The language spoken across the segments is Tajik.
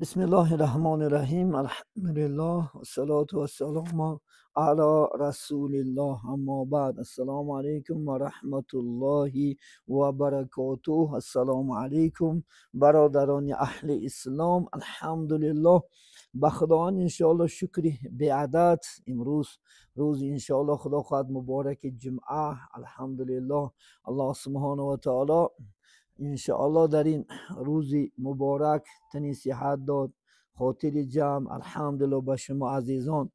بسم الله الرحمن الرحیم. الحمدلله والصلاة والسلام علی رسول الله. اما بعد، السلام علیکم و رحمت الله و برکاته. السلام علیکم برادران اهل اسلام. الحمدلله، به خداوند انشاءالله شکر بیعدد. امروز روز انشاءالله خدا خواهد مبارک جمعه. الحمدلله، الله سبحانه و تعالی انشاءالله در این روز مبارک تنی صحت داد، خاطر جمع. الحمدلله، به شما عزیزان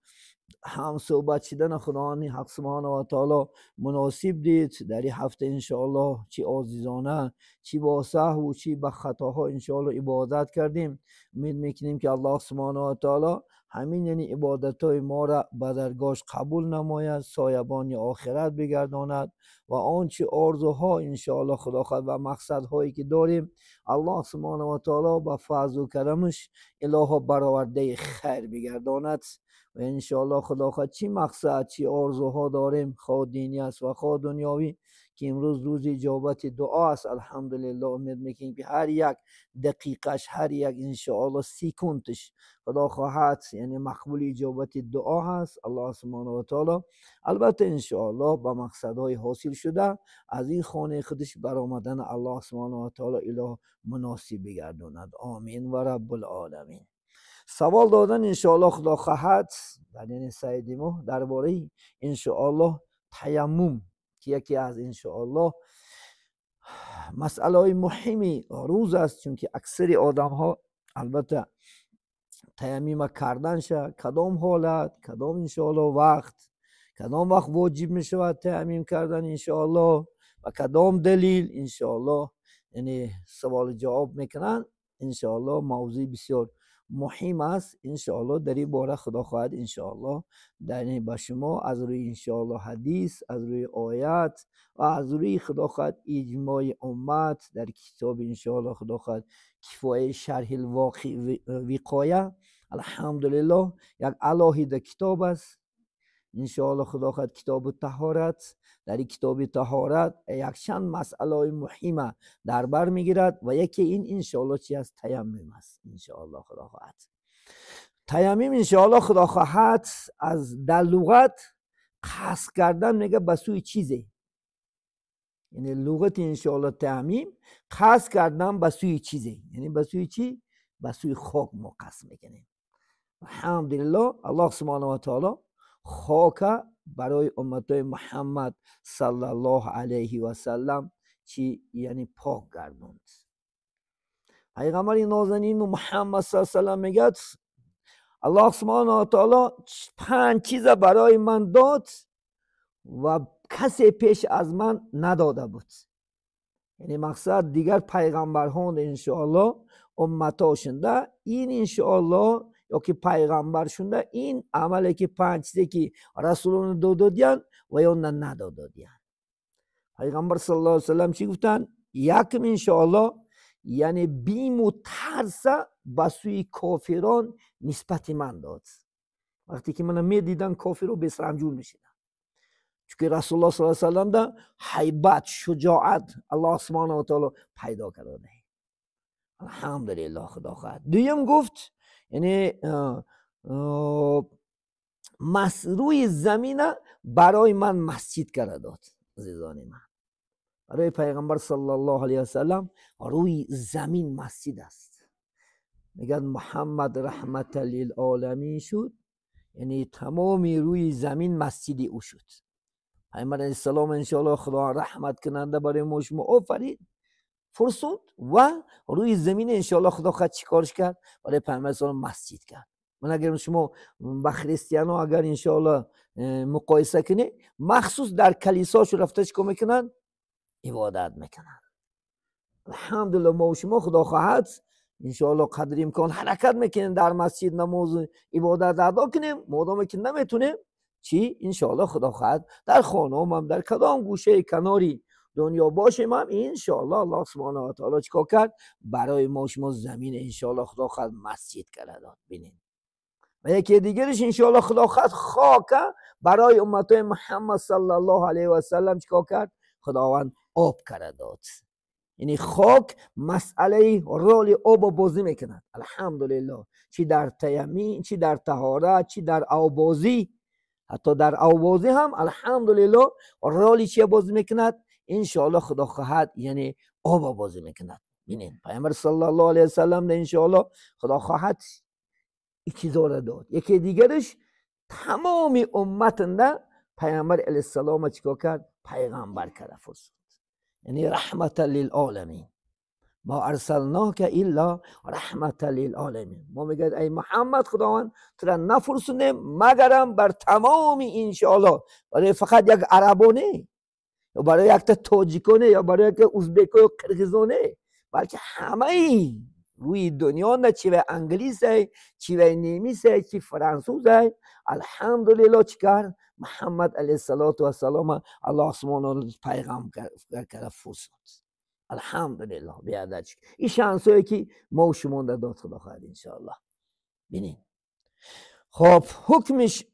هم صحبت شدن خداوند حق سبحانه و تعالی مناسب دید. در این هفته انشاءالله چی عزیزانه، چی با سهو و چی با خطاها انشاءالله عبادت کردیم. امید میکنیم که الله سبحانه و تعالی همین یعنی عبادت های ما را به درگاهش قبول نماید، سایبان آخرت بگرداند و آنچه آرزوها انشاءالله خدا خواهد و مقصدهایی که داریم، الله سبحانه و تعالی به فضل و کرمش الها برآورده خیر بگرداند. و انشاءالله خدا خواهد چی مقصد، چی آرزوها داریم، خواه دینی است و خواه دنیاوی، که امروز روز اجابت دعا است. الحمدلله، امید میکنیم که هر یک دقیقش، هر یک انشاءالله سیکونتش خدا خواهد یعنی مقبول اجابت دعا هست. الله سبحانه و تعالی البته انشاءالله با مقصدهای حاصل شده از این خانه خودش برآمدن الله سبحانه و تعالی اله مناسب بگرداند. آمین و رب العالمین. سوال دادن انشاءالله خدا خواهد در یعنی سید ما درباره انشاءالله تیمم، که یکی از انشاءالله مسئله های مهمی روز است، چون که اکثر آدم ها البته تیمم کردن شه کدام حالت، کدام انشاءالله وقت، کدام وقت واجب می شود تیمم کردن انشاءالله و کدام دلیل انشاءالله یعنی سوال جواب میکنن. انشاءالله موضوع بسیار مهم است. انشاءالله در این باره خدا خواهد انشاءالله در با شما از روی انشاءالله حدیث، از روی آیات و از روی خدا خواهد اجماع امت در کتاب انشاءالله خدا خواهد کفایه شرح الواقع وقایه. الحمدلله، یک علاهیده کتاب است. انشاءالله خدا خواهد کتاب طهارت، در کتاب طهارت یک چند مسئله مهمه در بر میگیرد و یکی این انشاءالله چی است؟ تیمم است. انشاءالله خدا خواهد تیمم انشاءالله خدا خواهد از در لغت قصد کردن میگه به سوی چیزی، یعنی لغت انشاءالله تیمم قصد کردن به سوی چیزی، یعنی به سوی چی؟ به سوی خاک ما قصد میکنیم. الحمدلله، الله سبحانه و تعالی خاک برای امت محمد صلی الله علیه و سلم چی یعنی پاک گردوند. پیغمبر نازنین محمد صلی الله علیه و سلم میگه الله سبحانه و تعالی پنج چیز برای من داد و کسی پیش از من نداده بود. یعنی مقصد دیگر پیغمبران انشاءالله امتاشنده این انشاءالله یا که پیغمبر شونده این عملی که پنج چیزی که رسولون دادن و یا ندادن. پیغمبر صلی الله علیه و سلم چی گفتن؟ یکم انشاءالله یعنی بیم و ترس به سوی کافران نسبت من داد. وقتی که من میدیدن کافر رو بسرم میشدن، چون رسول الله صلی الله علیه و سلم ده هیبت، شجاعت الله سبحانه و تعالی پیدا کرده. الحمدلله خدا خواهد. دویم گفت یعنی روی زمین برای من مسجد کرده داد. عزیزان من، برای پیغمبر صلی الله علیه وسلم روی زمین مسجد است. میگن محمد رحمت للعالمین شد، یعنی تمام روی زمین مسجدی او شد. پیغمبر علیه السلام انشاءالله خدا رحمت کننده برای ما شما آفرید فرسوند و روی زمین انشاءالله خدا خواهد چیکارش کرد؟ برای پیغمبر صلی الله مسجد کرد. من اگر شما با خریستیانو اگر انشاءالله مقایسه کنی، مخصوص در کلیساشو رفته چیکار میکنن؟ عبادت میکنن. الحمدلله، ما و شما خدا خواهد انشاءالله قدر امکان حرکت میکنیم در مسجد نماز عبادت ادا کنیم. مادام که نمیتونیم چی انشاءالله خدا خواهد در خانه هم در کدام گوشه کناری دنیا باشیم هم انشاءالله الله سبحانه و تعالی چیکار کرد؟ برای ما شما زمین انشاءالله خدا خواهد مسجد کرده داد. ببینید، و یکی دیگرش انشاءالله خدا خواهد خاک برای امت محمد صلی الله علیه و سلم چیکار کرد؟ خداوند آب کرده داد. یعنی خاک مسئله رول آب بازی میکند. الحمدلله چی در تیمم، چی در طهارت، چی در آبازی، حتی در آبازی هم الحمدلله رول چی بازی میکند؟ انشاءالله خدا خواهد یعنی آب بازی میکند. ببینید پیامبر صلی الله علیه وسلم انشاءالله خدا خواهد این چیزا را داد. یکی دیگرش تمام امت نه پیامبر علیه السلام چیکار کرد؟ پیغمبر کرد فرستاد. یعنی رحمت للعالمین، ما ارسلناک الا رحمت للعالمین. ما میگه ای محمد خداوند تو را نفرستونیم مگرم بر تمام انشاءالله، برای فقط یک عربانه یا برای یک تا تاجیکانه یا برای یک ازبک و قرغیزانه، بلکه همه روی دنیا نه، چی به انگلیسه، چی به نیمیسه، چی فرانسوزه. الحمدلله چیکار محمد علیه السلام الله سبحانه پیغام کرد فرستاد. الحمدلله بیادر این شانسایی که ما و شما داد خدا خواهد انشاءالله. ببینید خب حکمش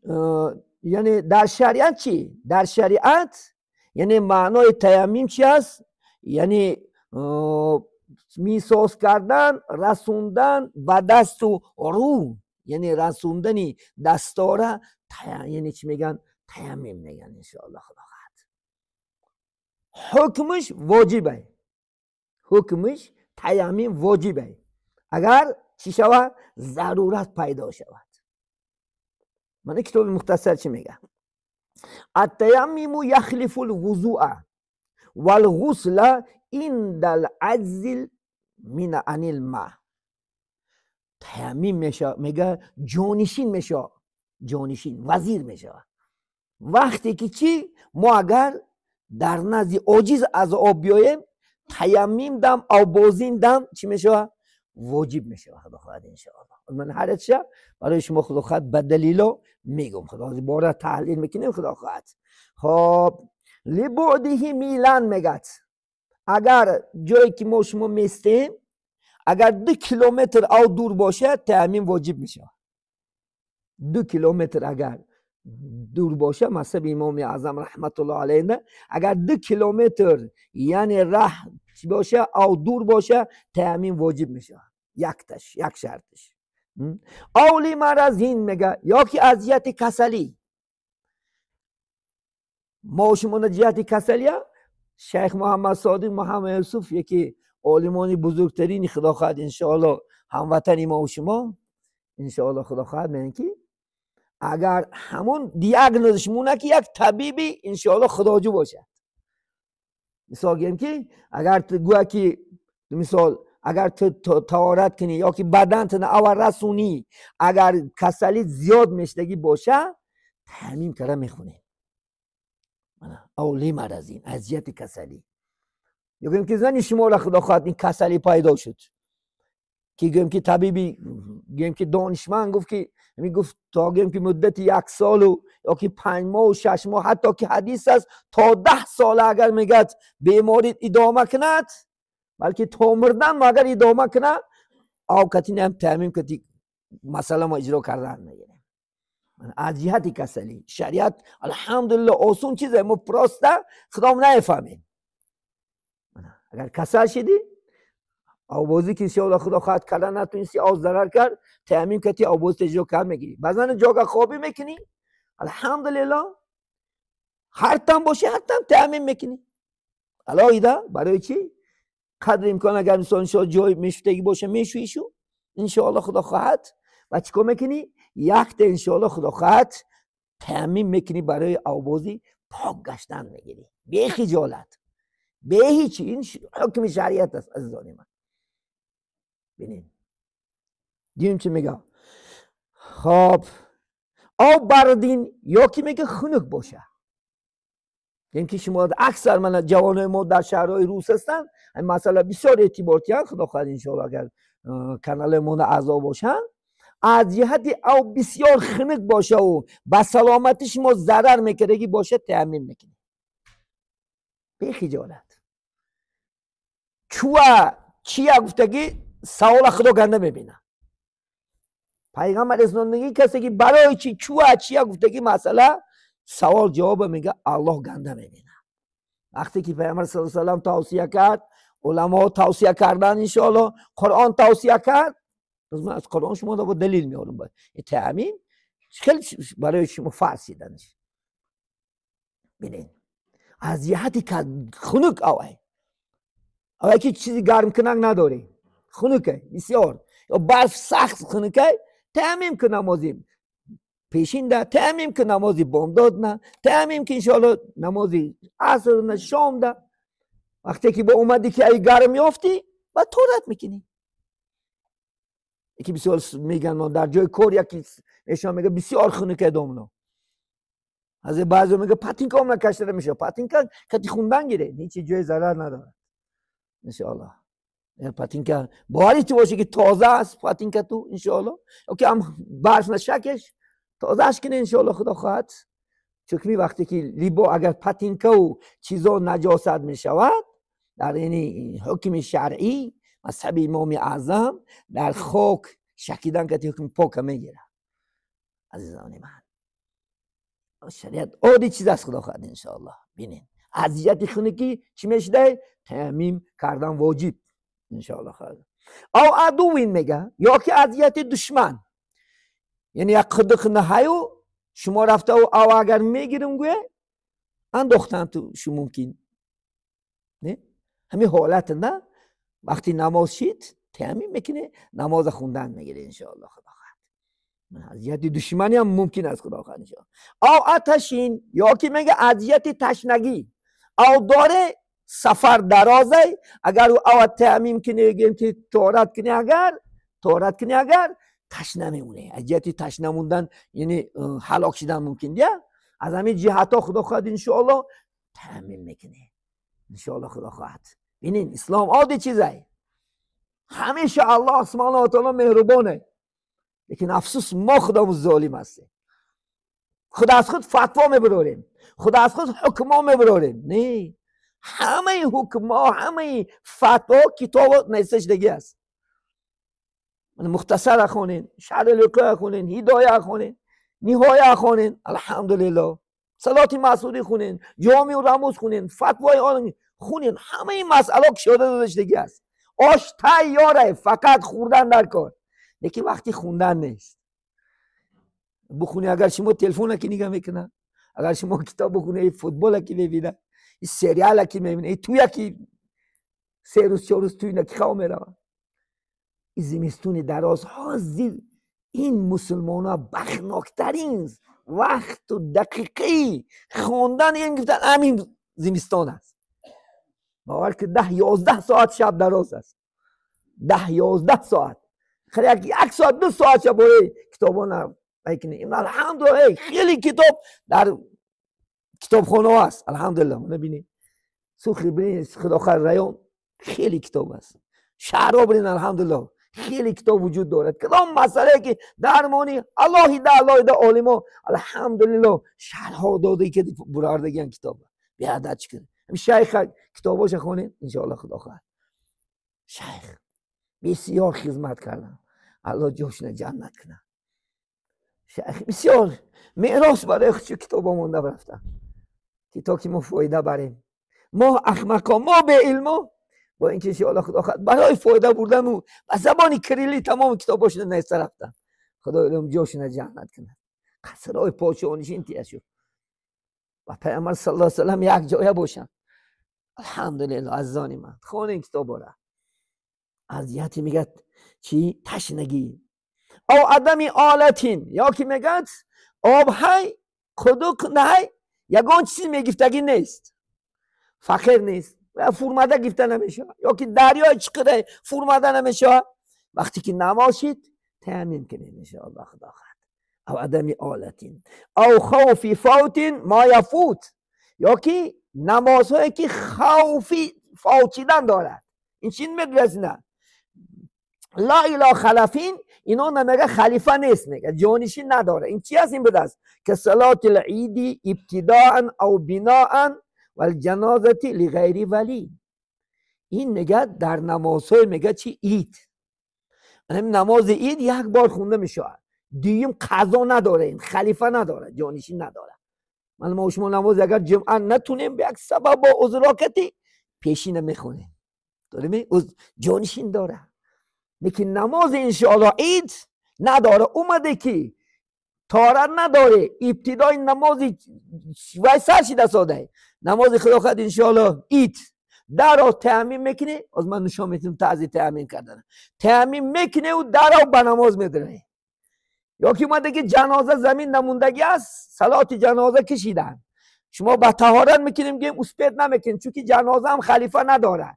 یعنی در شریعت چی؟ در شریعت یعنی معنای تیمم چی است؟ یعنی میساز کردن، رسوندن به دست و رو، یعنی رسوندنی دستاره، یعنی چی میگن؟ تیمم میگن انشاءالله خدا خواهد. حکمش واجبه، حکمش تیمم واجبه اگر چی شود؟ ضرورت پیدا شود. من کتاب مختصر چی میگه؟ التیمم یخلف الوضوء والغسل عند العجز من عن الماء. تیمم میشه، میگه جانشین میشه، جانشین وزیر میشه وقتی که چی؟ ما اگر در نزد عاجز از آب بیایم، تیمم دم آبازین دم چی میشه؟ واجب میشه خدا خواهد انشاءالله. من هر چه برای شما خدا خواهد به دلیلو میگم، خدا باره تحلیل میکنیم خدا خواهد. خب لبعده میلان میگه اگر جایی که ما شما میستیم اگر 2 کیلومتر او دور باشه تیمم واجب میشه. 2 کیلومتر اگر دور باشه، مذهب امام اعظم رحمت الله علیه، اگر 2 کیلومتر یعنی راه باشه او دور باشه تیمم واجب میشه. یکتش یک شرطش. او لمرضین میگه یا که از جهت کسلی، ما شما جهت کسلی. شیخ محمد صادق محمد یوسف یکی عالمان بزرگترین خدا خواهد انشاءالله هموطن ما و شما انشاءالله خدا خواهد میگن که اگر همون دیاگنوزش مونه که یک طبیبی انشاءالله خداجو باشد. مثال گیم که اگر تو گویا که مثال اگر تو طهارت کنی یا که بدنت اول رسونی، اگر کسلی زیاد مشتگی باشه تیمم کرده میخونه. اولی مرضین از جهت کسلی. یا گویم که زنی شما را خدا خواهد این کسلی پیدا شد که گویم که طبیبی گویم که دانشمند گفت که میگفت تا گویم که مدت 1 سال و یا که 5 ماه و 6 ماه، حتی که حدیث است تا 10 سال اگر میگد بیماری ادامه کند، بلکه تا مردن اگر ادامه کند او کتی هم تیمم کتی مثلا ما اجرا کردن میگیریم از جهت کسلی. شریعت الحمدلله آسون چیزه، ما پراسته خدام نفهمیم. اگر کسل شدی آوازی که انشاءالله خدا خواهد کردن نتونستی آواز ضرر کرد، تیمم کتی آواز تجربه کرد میگیری. بعضا جاگه خوابی میکنی الحمدلله هر تم باشه هر تم تیمم میکنی علاوه برای چی؟ قدر امکان اگر مثلا انشاءالله جای مشتگی باشه میشویشو انشاءالله خدا خواهد و چیکار میکنی؟ یک تا انشاءالله خدا خواهد تیمم میکنی برای آوازی پاک گشتن میگیری بی خجالت بی هیچی. این حکم شریعت است عزیزان من. ببینید دیدیم چی میگه؟ خب آب بردین یا که میگه خنک باشه، یعنی که شما اکثر من جوانای ما در شهرهای روس هستن این مسئله بسیار اعتبارتی هست. خدا خواهد انشاءالله اگر کانال ما اعضا باشن از جهت او بسیار خنک باشه و به سلامتی شما ضرر میکردگی باشه تیمم میکنی بی خجالت. چوه چیه گفتگی سوال خدا گنده میبینه. پیغمبر اسلام میگه کسی که برای چی چوه چیه گفتگی مسئله سوال جواب میگه الله گنده میبینه. وقتی که پیغمبر صلی الله علیه و سلم توصیه کرد علما توصیه کردن انشاءالله، قرآن توصیه کرد. من از قرآن شما با دلیل میارم. باید این تعمیم خیلی برای شما فرسیدنش. ببینید از جهتی که خنک آوای آوای که چیزی گرم کنک نداره، خنکه بسیار، یا برف سخت خنکه، تعمیم که نمازی پیشین ده، تعمیم که نمازی بامداد نه، تعمیم که انشاءالله نمازی عصر نه، شام ده. وقتی که با اومدی که ای گرم یافتی و طهارت میکنی. یکی بسیار میگن در جای کار یکی نشان میگه بسیار خنکه دومنا. از بعضی میگه پاتینکا هم نکشته میشه، پاتینکا کتی خوندن گیره، هیچ جای ضرر نداره انشاءالله. پاتینکا باوری تو باشه که تازه است پاتینکا تو انشاءالله، یا که هم برف نشکش تازه اش کنه انشاءالله خدا خواهد. چون وقتی که لیبا اگر پاتینکا و چیزا نجاست میشود در یعنی حکم شرعی مذهب امام اعظم در خاک شکیدن که حکم پاک میگیره. عزیزان من شریعت عادی چیز است خدا خواهد انشاءالله. ببینین اذیت خنکی چی میشده؟ تعمیم کردن واجب انشاءالله خواهد. او عدوین میگه یا که اذیت دشمن، یعنی یک قدق نهایو شما رفته و او اگر میگیرم گویه انداختن تو شما ممکن نه همین حالت نه. وقتی نماز شید تعمیم میکنه، نماز خوندن میگیره انشاءالله خدا خواهد. اذیت دشمنی هم ممکن است خدا خواهد انشاءالله. او آتشین یا که میگه اذیت تشنگی، او داره سفر درازه، اگر او تعمیم کنه گیم که طهارت کنه، اگر طهارت کنه اگر تشنه میمونه، اذیت تشنه موندن یعنی هلاک شدن ممکن دیگه. از همین جهت ها خدا خواهد انشاءالله تعمیم میکنه انشاءالله خدا خواهد. ببینین اسلام عادی چیزه، همیشه الله سبحانه و تعالی مهربانه، لیکن افسوس ما خودمون ظالم هستیم. خدا از خود فتوا میبراریم، خدا از خود حکما میبراریم. نه، همه حکما همه فتوا کتاب نیستش دیگه است. مختصر خونین، شرح لقاء خونین، هدایه خونین، نهایه خونین، الحمدلله صلات مسعودی خونین، جامع و رموز خونین، فتوای آن خونین، همه این مسئله کشاده دادش دیگه است. آش تیاره، فقط خوردن در کار، لیکن وقتی خوندن نیست. بخونی اگر شما تلفن که نگاه میکنه، اگر شما کتاب بخونی، فوتبال که میبینه، این سریال که میبینه، این توی که 3 روز 4 روز توی نکی خواه میره. این زمستون دراز حاضر این مسلمان ها بخناکترین وقت و دقیقه خواندن این گفتن همین زمستان است. باور که 10 11 ساعت شب دراز است، 10 11 ساعت، خیلی 1 ساعت 2 ساعت شب برای کتابان نکنه. الحمدلله خیلی کتاب در کتابخانه است الحمدلله. ببینید سوخ ببینید خدا خیر ریان خیلی کتاب است، شهرها برین الحمدلله خیلی کتاب وجود دارد. کدام مسئله که درمانی الله ده الله ده عالما الحمدلله شرح داده که براردگی کتاب بیادت چکنه. شیخ کتاباش خونید انشاءالله خدا خواهد. شیخ بسیار خدمت کردن، الله جاشون جنت کنه. شیخ بسیار میراث برای خودش کتاب مونده رفتن که تا که ما فایده بریم. ما احمقا، ما به علما، با اینکه انشاءالله خدا خواهد برای فایده بردن و به زبان کریلی تمام کتاباشون نیست رفتن. خدا علم جاشون جنت کنه. قصرهای پادشاهنشین تیه شد و پیامبر صلی الله علیه و سلم یک جایه باشن. الحمدلله عزیزان من خون این کتاب را اذیت میگه چی؟ تشنگی او عدم آلتین، یا که میگه آب های قدق نه، یگان چیزی میگفتگی نیست، فقیر نیست و فرماده گفته نمیشه، یا که دریای چقدر فرماده نمیشه. وقتی که نماشید تأمین کنید انشاءالله خدا خواهد. او عدم آلتین او خوف فوت ما یفوت، یا که نمازهایی که خوفی فوتیدن دارد. این چی میدونید؟ لا اله خلفین، اینا نمیگه خلیفه نیست، میگه جانشین نداره. این چی است؟ این بوده است که صلات العید ابتداء او بناء والجنازه لغیر ولی. این میگه در نمازهای میگه چی؟ عید. همین نماز عید یک بار خونده میشه، دیگه قضا نداره، این خلیفه نداره، جانشین نداره. من ما شما نماز اگر جمعه نتونیم به یک سبب با عذراکتی پیشینه میخونیم. Дорими? Ҷонишин дора. Лекин намози иншоаллоҳ ид надора. Омаде ки таҳорат надоре, ибтидои намози вай сар шида сода. Намози худо хоҳад иншоаллоҳ ид. Даро таъмин мекунӣ, аз ман нишон медиҳам тарзи таъмин кардан. Таъмин мекунӣ ва даро ба намоз медарӣ. Ё ки омаде ки ҷаноза замин намондагӣ аст, салоти ҷаноза кашидан. Шумо ба таҳорат мекунем, ки успет намекунем, чунки ҷаноза ҳам халифа надорад.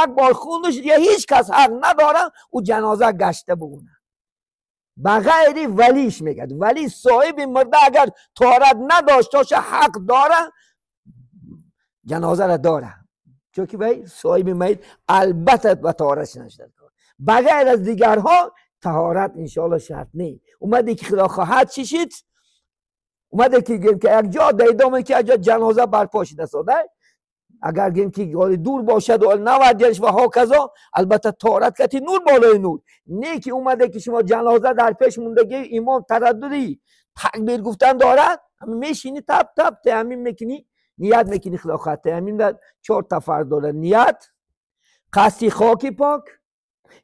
Як бор хунаш дигар ҳеҷ кас ҳақ надорад ӯ ҷаноза гашта бигунад. Ба ғайри валиш мегӯяд. Вали соҳиби мурда агар таҳорат надошта бошад, ҳақ дорад, ҷанозаро дорад. Чунки вай соҳиби майит албатта ба таҳорат нашуда. Ба ғайр аз дигарҳо таҳорат иншоаллоҳ шарт нест. Омаде ки худо хоҳад чишид, омаде ки гӯем ки як ҷо дайдоме ки як ҷо ҷаноза барпо шида сода, агар гӯем ки оли дур бошад, оли навардиаш ва ҳоказо, албатта таҳорат кати нур болои нур. Не ки омаде ки шумо ҷаноза дар пеш мондагӣ, имом тараддуди такбир гуфтан дорад, мешинӣ тап тап таъмин мекунӣ, ният мекунӣ худо хоҳад. Таъмин дар 4 та фарз дорад: ният, қасди хоки пок,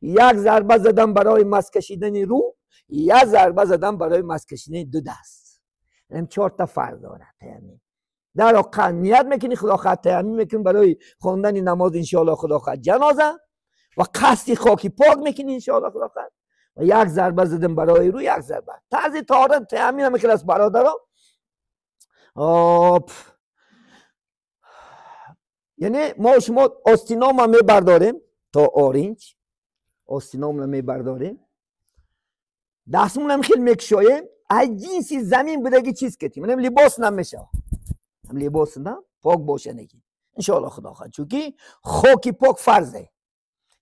як зарба задан барои мас кашидани рӯ, як зарба задан барои мас кашидани ду даст. Ин 4 та фарз дорад таъмин. Дар оқо ният мекунӣ худо хоҳад, таъмин мекунӣ барои хондани намоз иншоаллоҳ худо хоҳад ҷаноза, ва қасди хоки пок мекунӣ иншоаллоҳ худо хоҳад, ва як зарба задан барои рӯ, як зарба. Тарзи таҳорат таъмин ҳам хеле аст бародаро. Оп. Яъне мо шумо остинома мебардорем то оринҷ, остиномро мебардорем, дастмонам хел мекушоем, аз ҷинси замин будаги чиз кетим, манам либос намешавад, либос на пок боша неки иншоаллоҳ худо хоҳад, чунки хоки пок фарзе,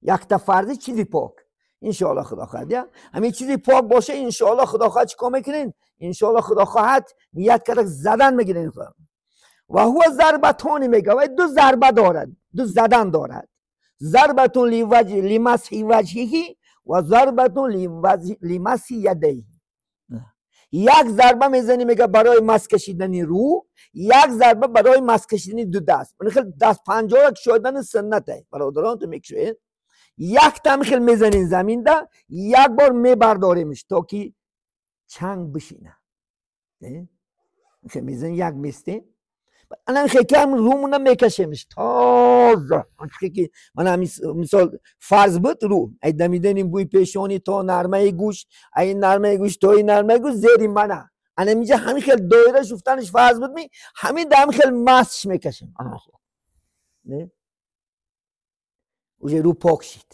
якта фарзи чизи пок иншоаллоҳ худо хоҳад. Ҳамин чизи пок боша иншоаллоҳ худо хоҳад чикор мекунем? Иншоаллоҳ худо хоҳад ният карда задан мегирем. Ва ҳува зарбатони мегӯяд, вай ду зарба дорад, ду задан дорад. Зарбатун лимасҳи ваҷҳиҳи ва зарбатун лимасҳи ядайҳи. Як зарба мезанӣ мегӯяд барои мас кашидани рӯ, як зарба барои мас кашидани ду даст. Ман хел даст панҷора кушодани суннате, бародарон, ту мекушоед. Як там хел мезанин заминда, як бор мебардоремш то ки чанг бишина. Хел мезанем, як местем. Анам хекам румуна мекашемш тоза. Ки ман мисол фарз буд ру, ай дамидани бӯи пешонӣ то нармаи гӯш, ай нармаи гӯш то ин нармаи гӯш зери мана. Анам инҷа ҳамин хел доира шуфтанаш фарз буд ми, ҳамин дам хел масш мекашем. Не? Уже ру пок шид.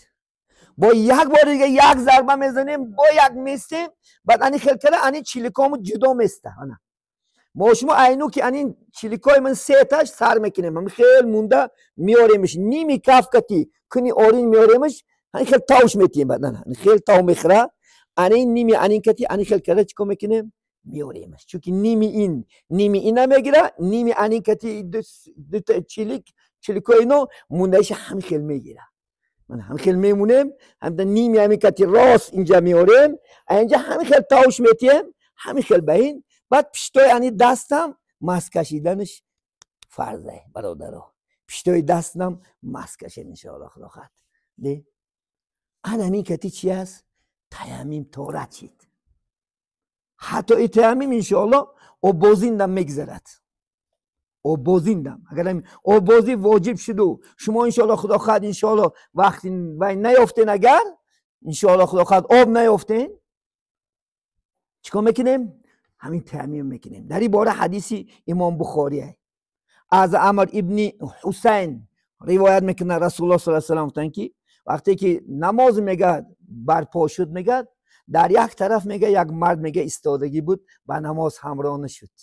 Бо як бор дига як зарба мезанем, бо як местем, баъд ани хел кара ани чиликому ҷудо места. Ана. Мо шумо айну ки анин чиликои ман сеташ сар мекунем, ҳам хел мунда меоремш, ними кафкати куни орин меоремш, ҳамин хел тавш метиҳем, баъд ана хел тав мехӯра, анин ними анин кати анин хел кара чикор мекунем? Меоремш, чунки ними ин ними ина мегира, ними анин кати дута чилик чиликои ино мундаиша ҳамин хел мегира. Ман ҳамин хел мемонем, ҳамда ними ҳамин кати рост инҷа меорем, инҷа ҳамин хел тавш метиҳем, ҳамин хел ба ин. Баъд пиштои ани дастам мас кашиданаш фарзе, бародаро. Пиштои дастам мас кашем иншоаллоҳ худо хоҳад. Не? Ана ҳамин кати чи аст? Таяммум торат шид. Ҳатто и таяммум иншоаллоҳ оббозиндам мегзарад. Оббозиндам. Агар оббозӣ воҷиб шуду шумо иншоаллоҳ худо хоҳад иншоаллоҳ вақти вай наёфтен, агар иншоаллоҳ худо хоҳад об наёфтен, чикор мекунем? Ҳамин таъмин мекунем. Дар ин бора ҳадиси имом Бухорӣ аз Амр ибни Ҳусайн ривоят мекунад, Расулуллоҳ саллаллоҳу алайҳи васаллам гуфтанд ки вақте ки намоз мегӯяд барпо шуд, мегӯяд дар як тараф мегӯяд як мард мегӯяд истодагӣ буд, ба намоз ҳамроҳ нашуд.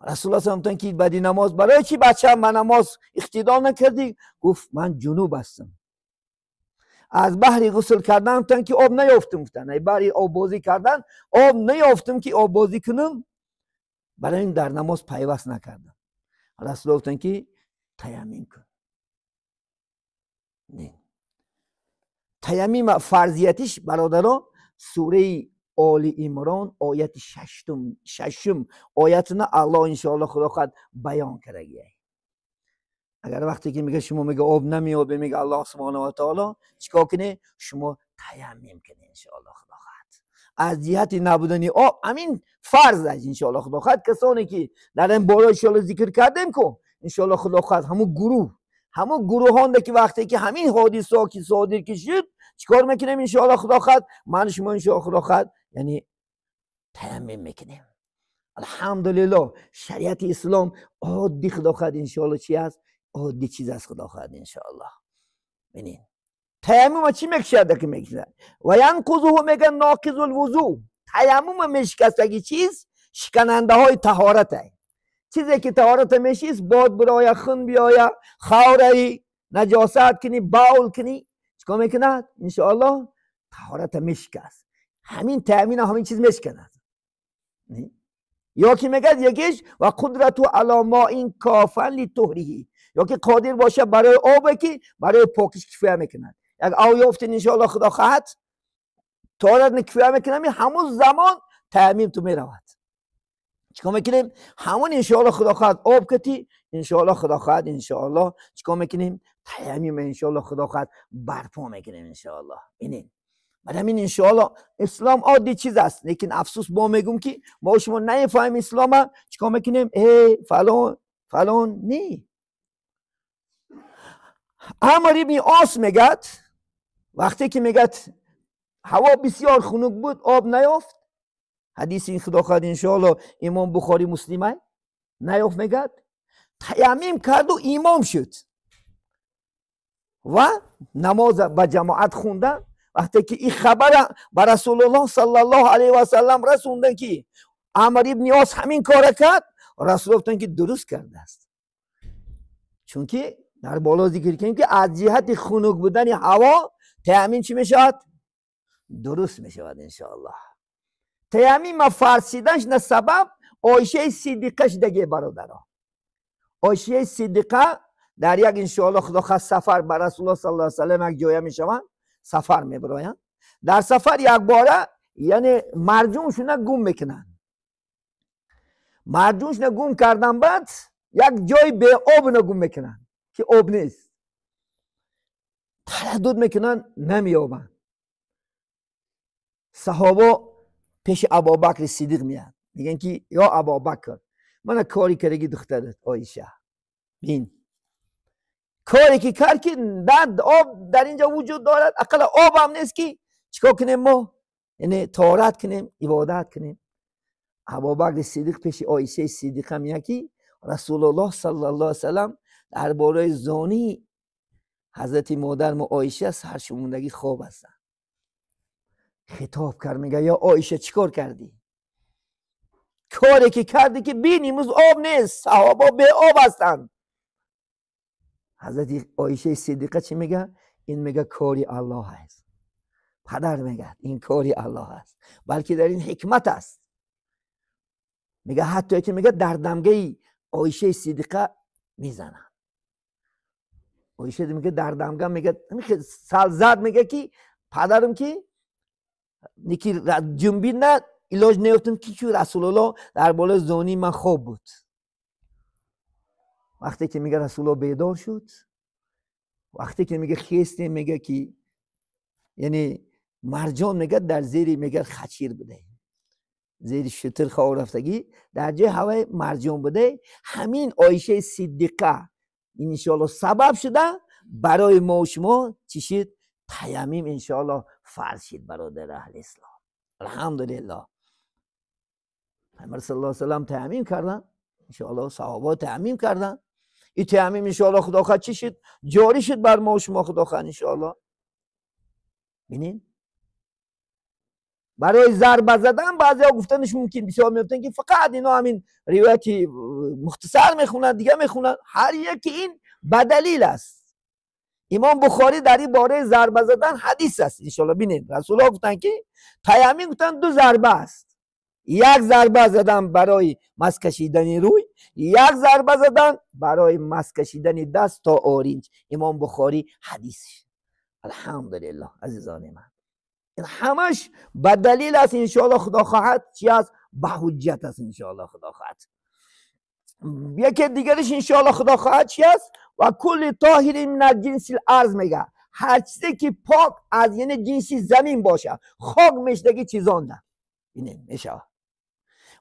Расулуллоҳ саллаллоҳу алайҳи васаллам гуфтанд ки баъди намоз барои чӣ бачаам ба намоз иқтидо накардӣ? Гуфт ман ҷунуб ҳастам. Аз баҳри ғусл кардан гуфтанд ки об наёфтам, гуфтанд ай баҳри оббозӣ кардан об наёфтам ки оббозӣ кунам, барои ин дар намоз пайваст накардам. Расулуллоҳ гуфтанд ки таяммум кун. Не. Таяммум фарзиятиш бародаро сураи Оли Имрон ояти шашум оятина Аллоҳ иншоаллоҳ худо хоҳад баён кардагиай. اگر وقتی که میگه شما میگه آب نمیابه، میگه الله سبحانه و تعالی چیکار کنه؟ شما تیمم کنه انشاءالله خدا خواهد. از جهت نبودن آب همین فرض است انشاءالله خدا خواهد. کسانی که در این بالا انشاءالله ذکر کردیم که انشاءالله خدا خواهد همون گروه، همون گروهان که وقتی که همین حادثه ها که صادر که شد چیکار میکنیم انشاءالله خدا خواهد؟ من شما انشاءالله خدا خواهد یعنی تیمم میکنیم. الحمدلله شریعت اسلام عادی خدا خواهد انشاءالله چی است؟ عادی چیز است خدا خواهد انشاءالله. ببینید تیمم چی میکشد که میکشد و ینقضه میگن ناقض الوضوء. تیمم میشکستگی چیز شکننده های طهارت، چیزی که طهارت میشیست باد برای خون بیایه، خاوره نجاست کنی، باول کنی، چیکار میکند؟ انشاءالله طهارت میشکست. همین تأمین همین چیز میشکند. یا که میگه یکیش و قدرت علی ماء کافا لطهره، یا که قادر باشه برای آب که برای پاکیش کفایه میکند. یک آب یافتین انشاءالله خدا خواهد طهارت کفایه میکنه، همون زمان تأمین تو میرود. چیکار میکنیم؟ همون انشاءالله خدا خواهد آب کتی انشاءالله خدا خواهد انشاءالله چیکار میکنیم؟ تیمم انشاءالله خدا خواهد برپا میکنیم انشاءالله. اینین برای همین انشاءالله اسلام عادی چیز است، لیکن افسوس با میگم که ما شما نمیفهمیم اسلام. چیکار میکنیم؟ ای فلان فلان نی. عمر ابن عاص میگد وقتی که میگد هوا بسیار خنک بود آب نیافت، حدیث این خدا خواهد انشاءالله امام بخاری مسلمه نیافت، میگد تیمم کرد و امام شد و نماز با جماعت خوندن. وقتی که این خبر به رسول الله صلی الله علیه و سلم رسوندن که عمر ابن عاص همین کار کرد، رسول گفتن که درست کرده است. چون که در بالا ذکر کردیم که از جهت خنک بودن هوا تیمم چی میشود؟ درست میشود انشاءالله. تیمم فرسیدنش نه سبب عایشه صدیقه شدگی برادرها. عایشه صدیقه در یک انشاءالله خدا خواست سفر به رسول الله صلی الله علیه و سلم یک جایه میشوند، سفر میبرایند. در سفر یک باره یعنی مرجونشون گم میکنن. مرجونشون گم کردن بعد یک جای به آب گم میکنن که آب نیست، تردد میکنن نمیابن. صحابه پیش ابابکر صدیق میاد، میگن که یا ابابکر من کاری کردگی دخترت عایشه، بین کاری که کرد که بعد آب در اینجا وجود دارد، اقل آب هم نیست که چیکار کنیم ما؟ یعنی طهارت کنیم، عبادت کنیم. ابابکر صدیق پیش عایشه صدیقه میگه که رسول الله صلی الله علیه و سلم درباره زانی حضرت مادر ما عایشه سرشموندگی خواب هستن. خطاب کرد میگه یا عایشه چیکار کردی؟ کاری که کردی که بین امروز آب نیست، صحابه به آب هستن. حضرت عایشه صدیقه چی میگه؟ این میگه کاری الله است. پدر میگه این کاری الله است، بلکه در این حکمت است. میگه حتی که میگه در دمگه عایشه صدیقه میزنن. عایشه میگه در دمگه میگه سال زد، میگه که پدرم که نیکی جنبید نه علاج نیافتم که رسول الله در بالای زانی من خواب بود. وقتی که میگه رسول الله بیدار شد، وقتی که میگه خیستیم، میگه که یعنی مرجان میگه در زیر میگه خچیر بوده، زیر شتر خواب رفتگی در جای هوای مرجان بوده. همین عایشه صدیقه این انشاءالله سبب شده برای ما و شما چی شد؟ تیمم انشاءالله فرض شد برادر اهل اسلام. الحمدلله پیامبر صلی الله علیه و سلم تیمم کردن، انشاءالله صحابه تیمم کردن. این تیمم انشاءالله خدا خواهد چی شد؟ جاری شد بر ما و شما خدا خواهد انشاءالله. ببینین برای ضربه زدن بعضیا گفتنش ممکن، بسیار میگفتن که فقط اینا همین روایت مختصر میخونن دیگه میخونن. هر یکی این بدلیل است. امام بخاری در این باره ضربه زدن حدیث است انشاءالله. ببینید رسول الله گفتن که تیمم گفتن دو ضربه است، یک ضربه زدن برای مس کشیدن روی، یک ضربه زدن برای مس کشیدن دست تا آرنج. امام بخاری حدیث. الحمدلله عزیزان من این همش به دلیل است انشاءالله خدا خواهد چی است؟ به حجت است انشاءالله خدا خواهد. یکی دیگرش انشاءالله خدا خواهد چی است؟ و کل طاهر من جنس الارض میگه هر چیزی که پاک از یعنی جنسی زمین باشه، خاک میشدگی چیزانده اینه میشه.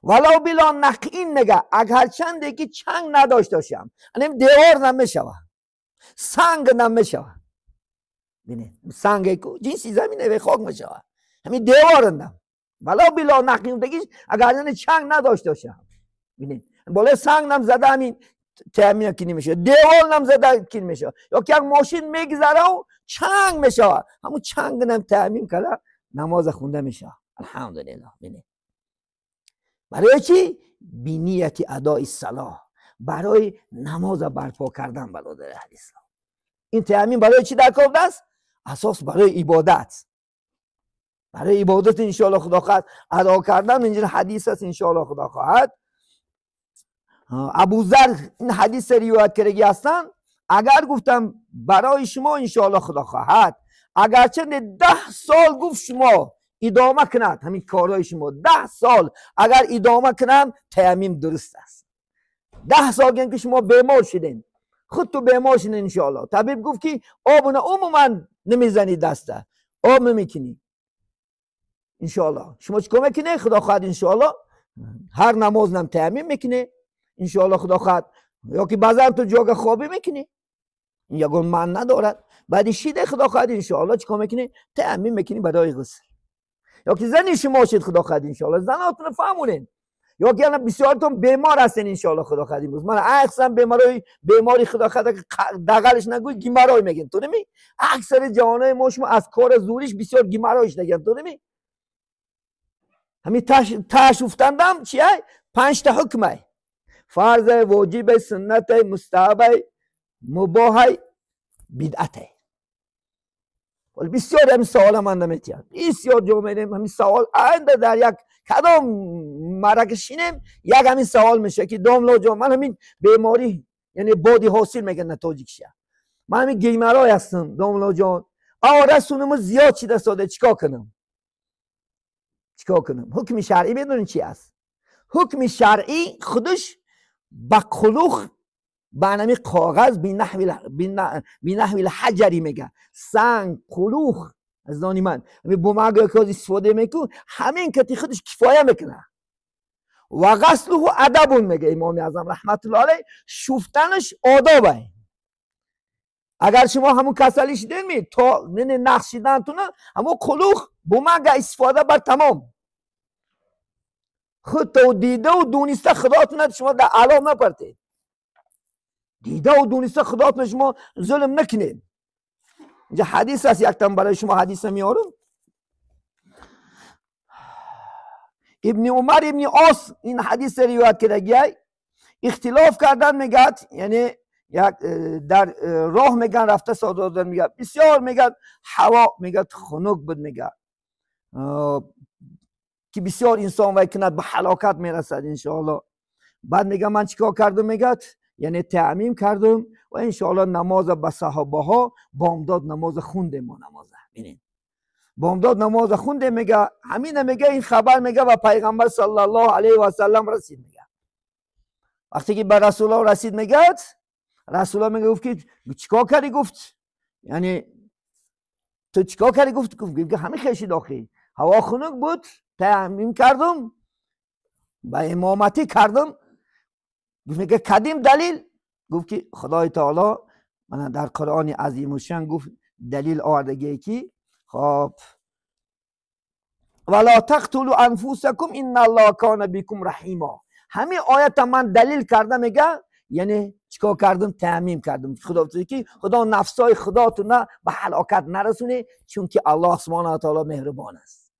ولو بلا نقین میگه اگر چنده که چنگ نداشته باشم، یعنی دیوار نمیشه، سنگ نمیشه. ببینید سنگ کو جنسی زمینه و خاک میشه، همین دیوار ولو بلا نقین دیگه اگر یعنی چنگ نداشته باشم. ببینید بالا سنگ نم زده همین تأمین کنی میشه، دیوار نم زده کنی میشه، یا که یک ماشین میگذره و چنگ میشه، همون چنگ نم تأمین کنه نماز خونده میشه. الحمدلله. ببینید برای چی؟ بینیت ادای صلاح، برای نماز برپا کردن. برادر اهل اسلام این تأمین برای چی در کار است؟ اساس برای عبادت، برای عبادت انشاءالله خدا خواهد ادا کردن. اینجا حدیث است انشاءالله خدا خواهد. ابوذر این حدیث روایت کردگی هستن. اگر گفتم برای شما انشاءالله خدا خواهد، اگرچه 10 سال گفت شما ادامه کند همین کارهای شما 10 سال اگر ادامه کنم تیمم درست است. 10 سال که شما بیمار شدین، خود تو بیمار شدین انشاءالله، طبیب گفت که آب عموما نمیزنی دسته، آب نمیکنی انشاءالله. شما چیکار میکنی؟ خدا خواهد انشاءالله هر نماز نم تیمم میکنی انشاءالله خدا خواهد، یا که بعضا تو جاگه خوابی میکنی، این یگان من ندارد. بعد شیده خدا خواهد انشاءالله چیکار میکنی؟ تیمم میکنی برای غسل. یا که زنی شما شد خدا خواهد انشاءالله، زناتون فهمونین، یا که الان بسیارتون بیمار هستین انشاءالله خدا خواهد امروز. من اکثر بیماری خدا خواهد که دغلش نگوی گیمارای میگن، تو نمی؟ اکثر جوانای ما شما از کار زوریش بسیار گیمارایش نگن، تو نمی؟ همین تاش افتندم چیه؟ 5 تا حکمه: فرض، واجب، سنت، مستحب، مباح، بدعت. ولی بسیار همین سوال من نمیتیم، بسیار جو میریم همین سوال آینده در یک کدام مرکز شینیم یک همین سوال میشه که داملا جان من همین بیماری یعنی بادی حاصل میگن نه تاجیکشه، من همین گیمرای هستم داملا جان، آره سونمو زیاد چیده ساده، چیکار کنم؟ چیکار کنم؟ حکم شرعی بدونین چی است؟ حکم شرعی خودش با قلوخ با نمی کاغذ بنحو الحجری میگه، سنگ قلوخ از دانی من همین بومگ که استفاده میکن همین کتی خودش کفایه میکنه. و غسله ادب میگه امام اعظم رحمت الله علیه، شفتنش آدابه. اگر شما همون کسلی شدین می تا نه نقشیدن تونه همون قلوخ بومگ استفاده بر تمام خود تو دیده و دونسته خداتونه شما در علا نپرتید، دیده و دونسته خداتونه شما ظلم نکنید. اینجا حدیث است، یک تن برای شما حدیث میارم. ابن عمر ابن عاص این حدیث روایت کرده، اختلاف کردن میگه، یعنی یک در راه میگن رفته ساده میگه بسیار میگه هوا میگه خنک بود، میگه که بسیار انسان وای کند به هلاکت میرسد انشاءالله. بعد میگه من چیکار کردم؟ میگه یعنی تعمیم کردم و انشاءالله نماز به صحابه ها بامداد نماز خوندیم، ما نماز ببینید بامداد نماز خوندیم. میگه همین میگه این خبر میگه و پیغمبر صلی الله علیه و سلم رسید. میگه وقتی که به رسول الله رسید میگه رسول الله میگه گفت که چیکار کردی؟ گفت یعنی تو چیکار کردی؟ گفت گفت همین خشید آخی هوا خنک بود تعمیم کردم به امامتی کردم. گفت میگه کدیم دلیل؟ گفت که خدای تعالی من در قرآن عظیم الشان گفت دلیل آوردگی که خب ولا تقتلوا انفسکم ان الله کان بكم رحیما. همین آیت من دلیل کردم میگه یعنی چیکار کردم؟ تعمیم کردم. خدا که خدا نفسای خداتون به هلاکت نرسونه چون که الله سبحانه و تعالی مهربان است.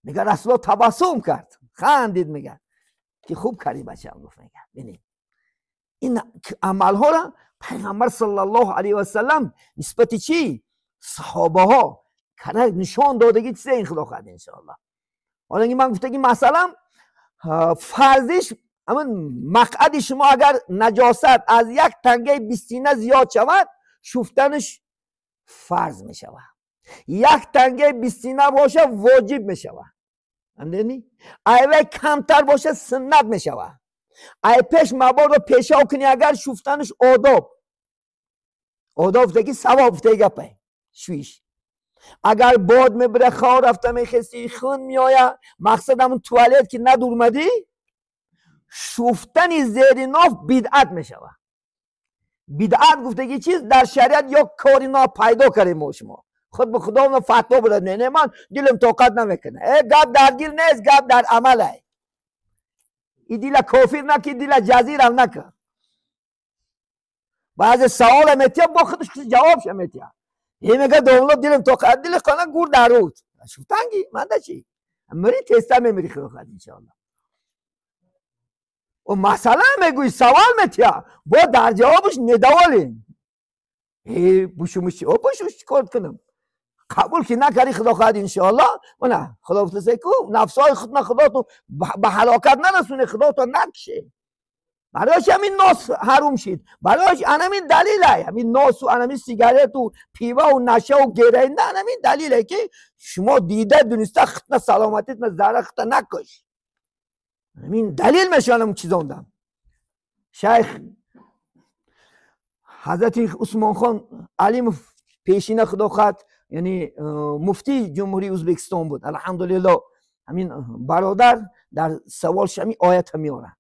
میگه رسول الله تبسم کرد، خندید، میگه که خوب کردی بچه‌م. گفت میگه ببینید این عملها را پیغمبر صلی الله علیه و سلم نسبت چی؟ صحابه ها کرد نشان دادگی چیزه این خدا خواهد انشاءالله. حالا اینکه من گفته که مثلا فرضش اما مقعد شما اگر نجاست از یک تنگه 20 زیاد شود شفتنش فرض می شود. یک تنگه 20 باشه واجب می شود. امیدونی؟ اگر کمتر باشه سنت می شود. Ай пеш мабодо пешоб кунӣ, агар шуфтанаш одоб, одоб таги савоб таги гапай шуиш. Агар бод мебире, хор рафта мехести, хун меоя, мақсад ҳамун туалет ки надурмадӣ, шуфтани зери ноф бидъат мешавад. Бидъат гуфтаги чиз дар шариат ё кори нопайдо кардем мо шумо. Худ ба худо фатво бидад, не, ман дилам тоқат намекунад. Э, гап дар дил нест, гап дар амалай. И дила кофир наки, дила ҷазирам нака. Баъзе савола метия, бо худаш ҷавобша метия. Е мега домло дилам тоқат, дили хона гур дар руд. Шуфтанги, манда чи? Мири теста мемири худо хоҳад иншоалло. О масъала мегӯи, савол метия, бо дар ҷавобаш недоволен. Э, бушумиш, о бушумиш чикор кунам? Қабул ки накарди худо хоҳад иншоалло, мана худо гуфтасе ку нафсҳои худна худотон ба ҳалокат нарасоне, худотон накше. Барояш ҳамин нос ҳарум шид, барояш анамин далилай, ҳамин носу анамин сигарету пивау нашаву героин, анамин далилай ки шумо дида дуниста худна саломатитна зарра худта накуш. Ҳамин далил мешавад ҳамун чизондам. Шайх ҳазрати Усмонхон Алимов пешина худо хоҳад, яъне муфтии ҷумҳурии Ӯзбекистон буд. Алҳамдулилло, ҳамин бародар дар саволш ҳамин оята меорад.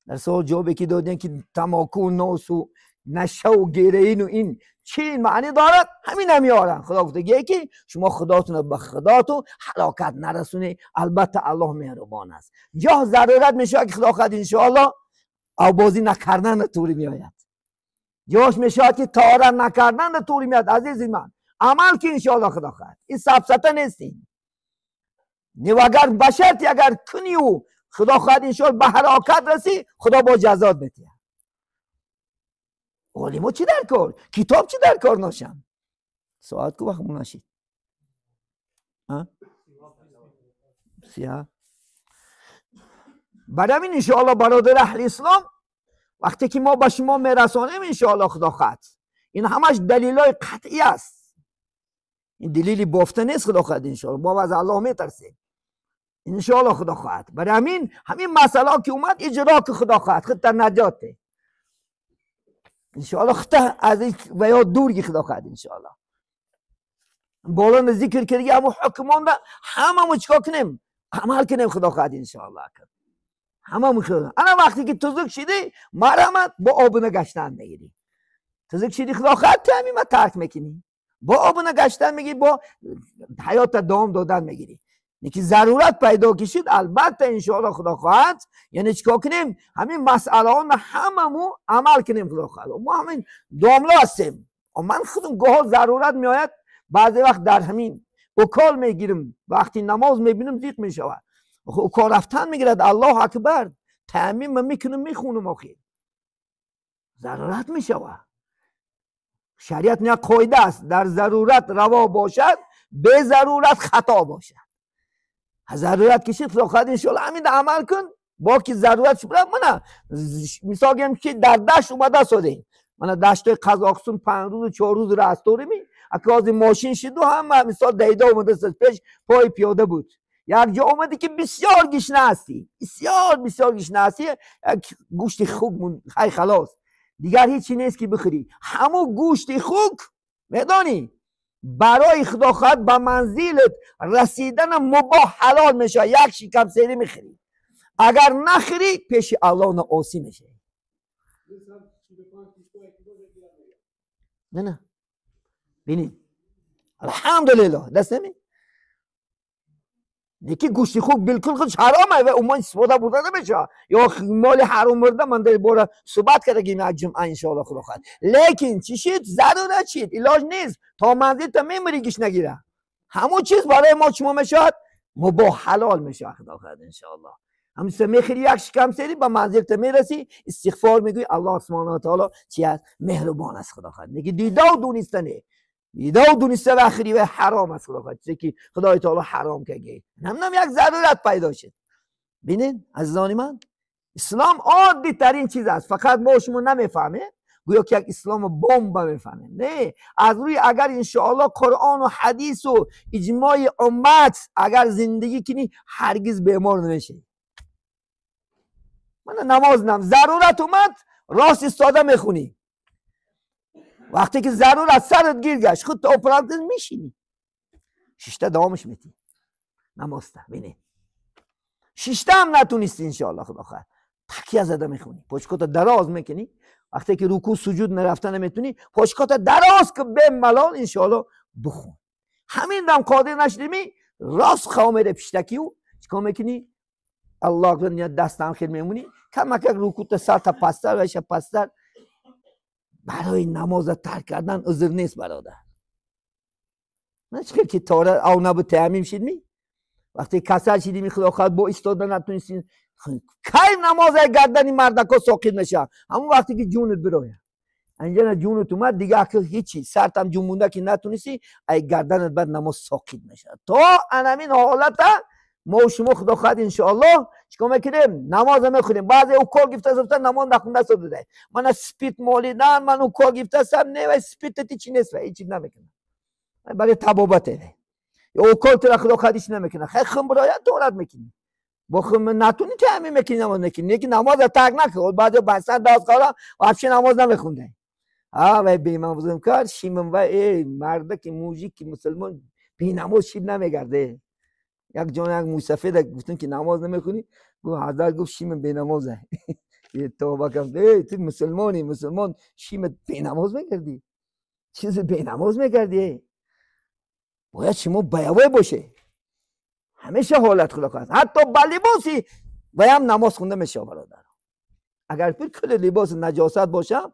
Дар савол ҷавобе ки додем ки тамоку, носу, нашаву героину ин чӣ маънӣ дорад, ҳамина меоранд. Худо гуфтагие ки шумо худотонро ба худотон ҳалокат нарасонед, албатта Аллоҳ меҳрубон аст. Ҷоҳ зарурат мешавад ки худо хоҳад иншоалло авбозӣ накардан тури меояд. Ҷош мешавад ки тора накардан тури меояд. Азизи ман, амал ки иншоалло худо хоҳад. Ин сафсата нестин. Агар ба шарти агар кунию худо хоҳад иншоалло ба ҳалокат расӣ, худо бо ҷазот метиҳад. Олимо чӣ дар кор? Китоб чӣ дар кор ношам? Соат ку вақт мунашид? Барои ҳамин иншоалло бародари аҳли ислом, вақте ки мо ба шумо мерасонем иншоалло худо хоҳад, ин ҳамаш далилҳои қатъӣ аст. Ин далили бофта нест худо хоҳад иншоалло. Мо аз Аллоҳ метарсем. Иншоалло худо хоҳад. Барои ҳамин ҳамин масъалаҳо ки омад иҷро ки худо хоҳад, худта наҷот де. Иншоалло худта аз ва ё дур ги худо хоҳад иншоалло. Боло зикр карди ҳамун ҳукмонда ҳамамон чикор кунем? Амал кунем худо хоҳад иншоалло. Ҳамамон худо. Ана вақте ки тузук шидӣ, марҳамат бо обуна гаштан мегирӣ. Тузук шидӣ худо хоҳад, таъмима тарк мекунӣ. Бо обуна гаштан мегирӣ, бо ҳаётта давом додан мегирӣ. Лекин зарурат пайдо ки шуд, албатта иншоалло худо хоҳад, яъне чикор кунем? Ҳамин масъалаҳоро ҳамамон амал кунем худо хоҳад. Мо ҳамин домло ҳастем. Ман худам гоҳо зарурат меояд, баъзе вақт дар ҳамин укол мегирам, вақти намоз мебинам зиқ мешавад. Укол рафтан мегирад, Аллоҳу акбар, таъмим мекунам, мехонам охир. Зарурат мешавад. Шариат як қоида аст, дар зарурат раво бошад, бе зарурат хато бошад. Зарурат кишид худо хоҳад иншоалло ҳамин амал кун, бо ки зарурат шуд. Мана мисол гӯем ки дар дашт омада содем. Мана даштои Қазоқистон 5 рӯзу 4 рӯз раст дорем. Ака ҳозир мошин шиду ҳама мисол дайда омада сод, пеш пои пиёда буд. Як ҷо омадӣ ки бисёр гишна ҳастӣ, бисёр бисёр гишна ҳастӣ, як гӯшти хук хай халос. Дигар ҳечи нест ки бихӯрӣ. Ҳамун гӯшти хук медонӣ барои худо хоҳад ба манзилат расидана мубоҳ ҳалол мешавад. Як шикам серӣ мехӯрӣ. Агар нахӯрӣ пеши Аллоҳ ноосӣ мешавӣ. Не, не. Бинед. Алҳамдулиллоҳ. Даст нами? Лекин гӯшти хук билкул худш ҳаром ва умуман истифода бурда намешавад. Ё моли ҳаром бурда ман дар бора суҳбат кардагим аз ҷумъа иншоалло худо хоҳад. Лекин чӣ шид? Зарурат шид, илоҷ нест. То манзилта мемирӣ гиш нагира. Ҳамун чиз барои мо чумо мешавад? Мубоҳ ҳалол мешавад худо хоҳад иншоалло. Ҳамин мехӯрӣ як шикам серӣ ба манзилта мерасӣ, истиғфор мегӯӣ, Аллоҳ субҳонаҳу ва таоло чи аст? Меҳрубон аст худо хоҳад. Лекин дидау дуниста не. Дидау дуниста вахри ва ҳаром аст худо хоҳад. Чизе ки Худои таоло ҳаром карда. Ҳаминам як зарурат пайдо шуд. Бинед, азизони ман, ислом оддитарин чиз аст. Фақат мо шумо намефаҳмем. Гӯё ки як ислому бомба мефаҳмем. Не, аз рӯи агар иншоалло Қуръону ҳадису иҷмои уммат агар зиндагӣ кунӣ, ҳаргиз бемор намешавӣ. Ман намоз нам зарурат омад, рост истода мехонӣ. Вақте ки зарурат сарат гир гашт, худто операт мешинӣ. Шишта давомаш метӣ. Намозта, бинед. Шишта ҳам натунистӣ иншоаллоҳ худо хоҳад. Такя зада мехонӣ. Почкота дароз мекунӣ. Вақте ки рукӯъ суҷуд нарафта наметунӣ, почкота дароз ки бемалол иншоаллоҳ бихон. Ҳамин дам қодир нашудимӣ, рост хав мере пиштакию чикор мекунӣ? Аллоҳ акбар ният дастам хел мемонӣ, камакак рукӯта сарта пасттар вайша пасттар. Барои намоза тарк кардан узр нест, бародар. На чӣ хел ки тора ав набуд таяммим шидмӣ? Вақте касал шидимӣ, худо хоҳад, бо истода натунистӣ, кай намоза гардани мардако соқит мешавад? Ҳамон вақте ки ҷунат бирояд. Инҷа ҷунат омад, дига акл ҳечи, сартам ҷунбонда ки натунистӣ, ай гарданат баъд намоз соқит мешавад. То анамин ҳолата мо шумо худо хоҳад иншоаллоҳ чикор мекунем? Намоза мехонем. Баъзе укол гирифта гуфта намоз нахонда дода. Мана спирт молидан, ман укол гирифтасам, не, вай спиртати чи нест, вай ҳеч намекунад. Барои табобате. Ё укол тура худо хоҳад ҳеч намекунад. Хай хун бирояд, торат мекунӣ. Бо хун натунӣ таъмин мекунӣ, намоз мекунӣ. Лекин намоза тарк накун. Баъзе басан даст қора вообще намоз намехонда. А вай бемавзум кар, шимам вай эй марда ки мужик ки мусулмон бенамоз шид намегарде. Як ҷон як мусафеда гуфтем ки намоз намехонӣ, гуфт ҳазрат гуфт шимам бенамоза. Тавба кардам. Эй ту мусулмонӣ, мусулмон шимат бенамоз мекардӣ? Чизи бенамоз мекардӣ? Бояд шумо баявой боше. Ҳамеша ҳолат худо хоҳад. Ҳатто ба либоси ваям намоз хонда мешавад, бародар. Агар кулли либоси наҷосат бошам,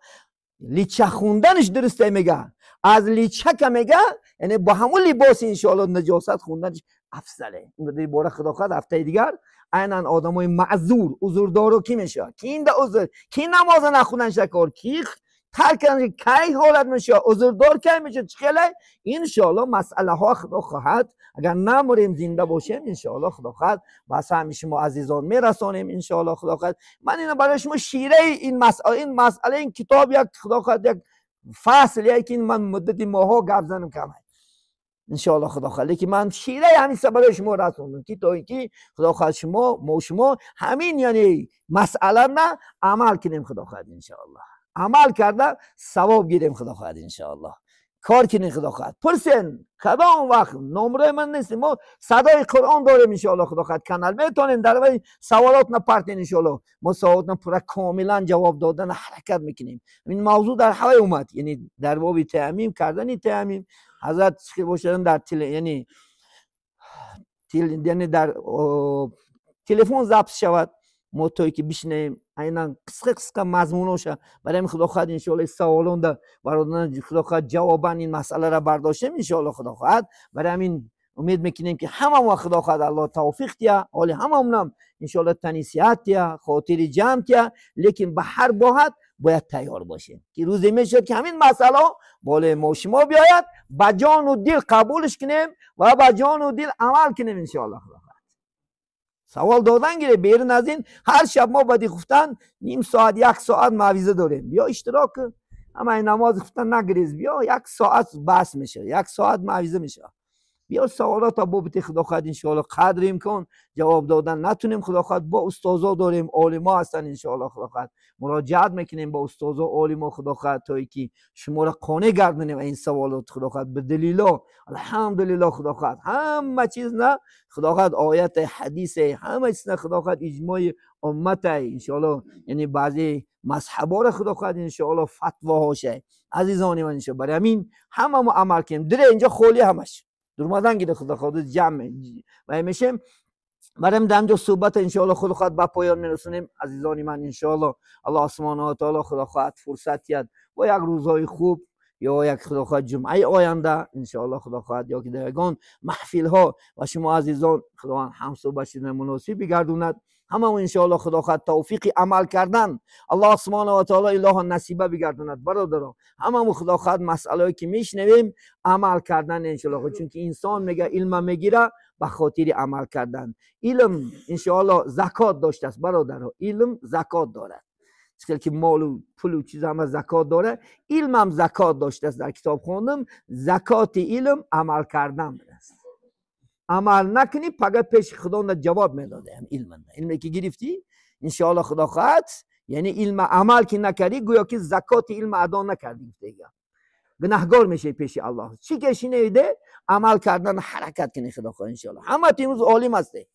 лича хонданаш дурусте мега. Аз личака мега, яъне бо ҳамон либоси иншоаллоҳ наҷосат хонданаш афзале. Ин бора худо хоҳад ҳафтаи дигар айнан одамои маъзур, узрдоро ки мешавад? Ки инда узр, ки намоза нахондан шакор, ки тарк кардан, кай ҳолат мешавад, узрдор кай мешавад, чӣ хеле? Иншоаллоҳ масъалаҳо худо хоҳад, агар намурем зинда бошем, иншоаллоҳ худо хоҳад ба саҳми шумо азизон мерасонем, иншоаллоҳ худо хоҳад. Ман ина барои шумо шираи ин масъала, ин масъала, ин китоб як худо хоҳад як фасл, як ин ман муддати моҳҳо гап занам кам иншоаллоҳ худо хоҳад, лекин ман шираи ҳамин барои шумо расондам ки то инки худо хоҳад шумо, мо шумо ҳамин яъне масъалана амал кунем, худо хоҳад иншоаллоҳ. Амал карда савоб гирем, худо хоҳад иншоаллоҳ. Кор кунем, худо хоҳад. Пурсен кадом вақт номрои ман нест, мо садои Қуръон дорем иншоаллоҳ худо хоҳад, канал метавонем дар вай саволот напартен иншоаллоҳ. Мо саволотна пурра комилан ҷавоб додан ҳаракат мекунем. Ин мавзӯъ дар ҳавай омад, яъне дар боби таъмим кардани таъмим ҳазрат чӣ бошад дар яъне яъне дар телефон запис шавад, мо то ки бишнавем айнан қисқа қисқа мазмуноша. Барои ҳамин худо хоҳад иншоаллоҳ саволонда бародарон худо хоҳад ҷавобан ин масъаларо бардоштем иншоаллоҳ худо хоҳад. Барои ҳамин умед мекунем ки ҳамамо худо хоҳад аллоҳ тавфиқ тия, ҳоли ҳамамонам иншоаллоҳ тани сиҳат тия, хотири ҷамъ тия, лекин ба ҳар боҳат бояд тайёр бошем ки рӯзе мешавад ки ҳамин масъала болои мо шумо биёяд, ба ҷону дил қабулш кунем ва ба ҷону дил амал кунем иншоаллоҳ худо хоҳад. Савол додан гире, берун аз ин ҳар шаб мо баъди хуфтан ним соат як соат мавъиза дорем. Биё иштирок кун, ҳамаи намози хуфтан нагирез, биё як соат баҳс мешавад, як соат мавъиза мешавад. Биё саволота бобити худо хоҳад иншоаллоҳ қадри имкон ҷавоб додан натунем худо хоҳад, бо устозо дорем, олимо ҳастанд иншоаллоҳ худо хоҳад, муроҷиат мекунем бо устозо олимо худо хоҳад то ки шуморо қонеъ гардонем ин саволот худо хоҳад ба далило. Алҳамдулиллоҳ худо хоҳад ҳама чиз на худо хоҳад оят ҳадисе ҳама чиз на худо хоҳад иҷмои уммата иншоаллоҳ, яъне баъзе мазҳаборо худо хоҳад иншоаллоҳ фатвоҳоша. Азизони ман иншоаллоҳ барои ҳамин ҳама мо амал кунем. Дире инҷо холӣ ҳамаш дурмадан гире худо хоҳад ҷамъ вай мешем. Барои дар инҷо суҳбат иншоаллоҳ худо хоҳад ба поён мерасонем. Азизони ман иншоаллоҳ аллоҳ субҳонаҳу ва таоло худо хоҳад фурсат диҳад бо як рӯзҳои хуб ё як худо хоҳад ҷумъаи оянда иншоаллоҳ худо хоҳад ё ки дар ягон маҳфилҳо ва шумо азизон худованд ҳамсӯҳбат шудани муносиб бигардонад. Ҳамамо иншоаллоҳ худо хоҳад тавфиқи амал кардан аллоҳ субҳонаҳу ва таоло илоҳо насиба бигардонад. Бародаро ҳамамо худо хоҳад масъалаҳое ки мешнавем амал кардан иншоаллоҳ, чунки инсон мега илма мегира ба хотири амал кардан. Илм иншоаллоҳ закот доштааст бародаро, илм закот дорад. Чӣ ки молу пулу чиз ҳама закот дорад, илмам закот доштааст. Дар китоб хондам закоти илм амал кардан аст. Амал накунӣ пага пеши худо ҷавоб медодаям илманда. Илме ки гирифтӣ Иншоалло, худо хоҳад, яъне илма амал ки накардӣ, гӯё ки закоти илма адо накардӣ, гуфтега, гунаҳгор мешавӣ пеши Аллоҳ. Чӣ ки шинавиде, амал кардан ҳаракат кунӣ, худо хоҳад, иншоалло. Ҳаматон имрӯз олим ҳастед.